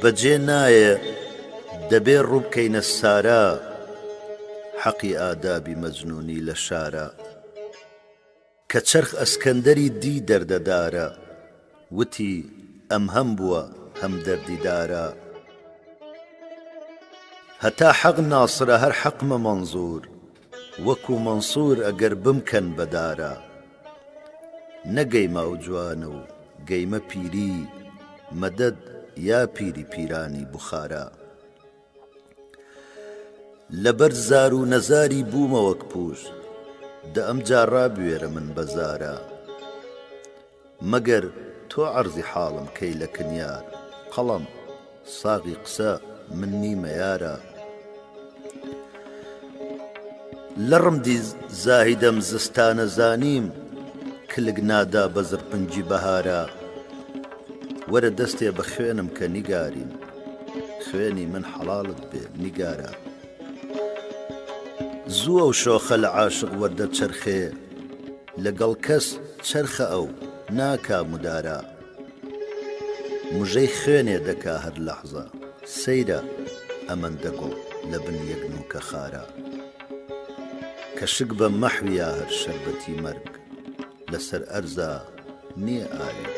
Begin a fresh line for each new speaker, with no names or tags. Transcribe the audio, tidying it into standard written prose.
بەجێ نایێ دەبێ ڕووبکەینە سارا حەقی ئادابی مەجنوونی لە شارا. کە چەرخ ئەسکەندەری دی دەردەدارە وتی ئەم هەم بووە هەم دەردی دارا. هەتا حەق ناسرە هەر حەقمە مەنزوور وەکوو مەنسوور ئەگەر بمکەن بە دارا. نەگەیمە ئەو جوانە و گەیمە پیری مەدەد یا پیری پیرانی بوخارا. لەبەر زار و نەزاری بوومە وەک پووش، دە ئەمجا ڕابوێرە من بە زارا. مەگەر تۆ عەرزی حاڵم کەی لە کن یار، قەڵەم، ساغی قسە من نیمە یارا. لەڕم دی زاهیدەم زستانە زانیم، کلک نادا بە زرپنگی بەهارا. وەرە دەستێ بە خوێنم کە نیگارین. خوێنی من حەڵاڵت بێ نیگارە. زوو ئەو شۆخە لە عاشق وەردەچەرخێ لەگەڵ کەس چەرخە ئەو ناکا مودارا. مژەی خوێنێ دەکا هەر لەحزە سەیرە ئەمەندە گوڵ لە بن یەک نووکە خارا. کە شک بە مەحویا هەر شەربەتی مەرگ لەسەر ئەرزا نییە ئاوی.